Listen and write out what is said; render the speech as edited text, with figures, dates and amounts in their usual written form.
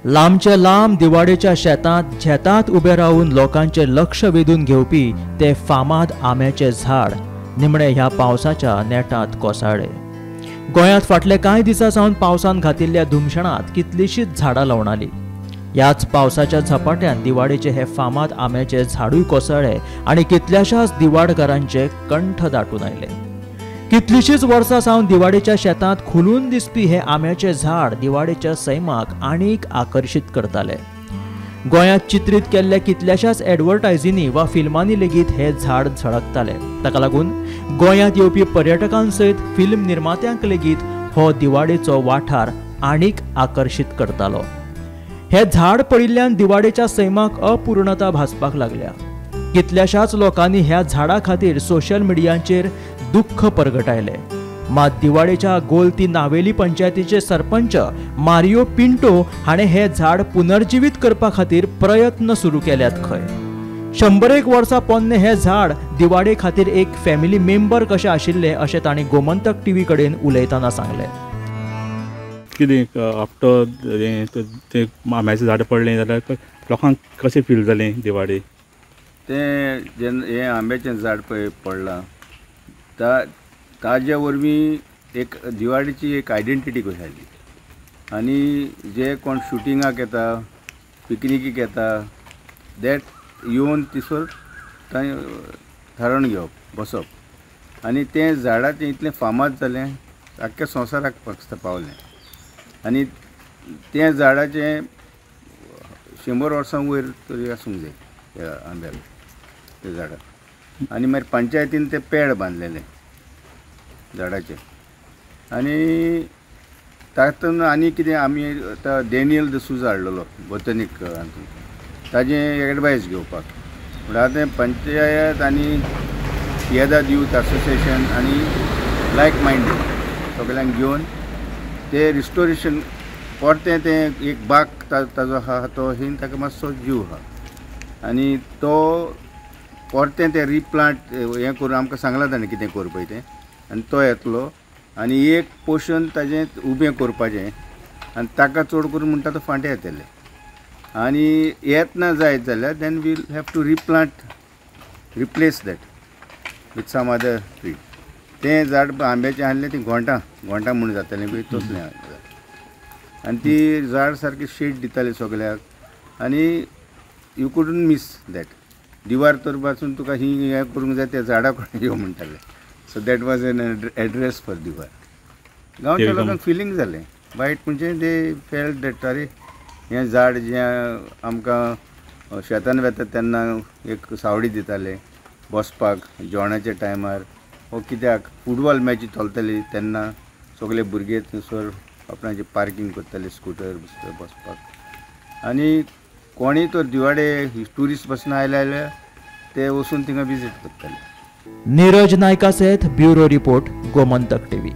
लांबचे लांब दिवाडेच्या शेतांत झेतांत उबे रावन लोकांचे लक्ष वेधून घेवपी ते फामाद आंब्याचे झाड निमणे ह्या पावसाच्या नेटांत कोसळ्ळे. गोंयांत फाटले कांय दिसां सावन पावसान घातिल्ल्या धुमशणांत कितलींशींच झाडां लवणाली. ह्याच पावसाच्या झपाट्यान दिवाडेचे हे फामाद आंब्याचे झाडूय कोसळ्ळे आनी कितल्याशाच दिवाडकारांचे कंठ दाटून आयले. कितलींशींच वर्सां सावन दिवाडेच्या शेतांत खुलून दिसपी हे आंब्याचे झाड दिवाडेच्या सैमाक आनीक आकर्शीत करताले. गोंयांत चित्रीत केल्ल्या कितल्याशाच एडवर्टायजींनी वा फिल्मांनी लेगीत हे झाड झळकताले. ताका लागून गोंयांत येवपी पर्यटकां सयत फिल्म निर्मात्यांक लेगीत हो दिवाडेचो वाठार आनीक आकर्शीत करतालो. हे झाड पडिल्ल्यान दिवाडेच्या सैमाक अपूर्णता भासपाक लागल्या. कितल्याशाच लोकांनी ह्या झाडा खातीर सोशल मिडियांचेर दुख्ख परगटायले. मात दिवाडेच्या गोलती नावेली पंचायतीचे सरपंच मारियो पिंटो हाणें हे झाड पुनर्जिवीत करपा खातीर प्रयत्न सुरू केल्यात खंय. 101 वर्सां पोन्ने हे झाड दिवाडे खातीर एक फॅमिली मेंबर कशें आशिल्लें अशें तांणी गोमंतक टीव्ही कडेन उलयतना सांगलें. कितें आफ्टर तें आंब्याचें झाड पडलें जाल्यार लोकांक कशें फील जालें दिवाडे? तें जेन्ना हें आंब्याचें झाड पळय पडलां ताजे वरवीं एक दिवाडीची एक आयडेंटिटी कशी आयली आनी जे कोण शुटिंगाक येता, पिकनिकीक येता, that येवन तिसर थंय थारण घेवप, बसप आनी तें झाडाचें इतलें फामाद जालें आख्ख्या संवसाराक पावलें. आनी तें झाडाचें 100 वर्सां वयर तरी आसूंक जाय त्या आंब्याक, त्या झाडाक. आनी मागीर पंचायतीन तें पेड बांदलेलें झाडाचें. आनी तातूंत आनी कितें आमी आतां डॅनियल डिसूजा हाडलेलो बोतनीक हातून ताजें एडवायस घेवपाक. म्हणल्यार आतां पंचायत आनी पियेदाद यूथ असोसिएशन आनी लायक मायंडेड सगल्यांक घेवन ते रिस्टोरेशन परतें तें एक बाग ताजो आहा तो हिन ताका मातसो जीव आहा आनी तो परतें तें रिप्लांट हें करून आमकां सांगलां ताणें कितें करपाचें तें. आनी तो येतलो आनी एक पोर्शन ताजें उबें करपाचें आनी ताका चड करून म्हणटा तो फांटे येतले आनी येतना जायत जाल्यार then we'll have to replant, replace that with some other tree. तें झाड आंब्याचें आहलें ती घोंटां घोंटां म्हूण जातालीं पळय तसलें आनी ती झाड सारकी शेड दिताली सगल्याक आनी you couldn't miss that. दिवार तर पासून तुका ही हें करूंक जाय त्या झाडा कडेन यो म्हणटाले. So that was an address for Diwar. गांवच्या लोकांक फिलींग जालें वायट, म्हणजे they felt that अरे हें झाड जें आमकां शेतान वेता तेन्ना एक सावडी दिताले बसपाक जेवणाच्या टायमार, वो कित्याक फुटबॉल मॅची चलताली तेन्ना सगळे भुरगे थंयसर आपणाचे पार्कींग करताले स्कुटर बसपाक. आनी कोणीय तर दिवाडे ट्युरिस्ट बसून आयले जाल्यार ते वचून थिंगा विजीट करताले. नीरज नायका सयत ब्युरो रिपोर्ट, गोमंतक टीव्ही.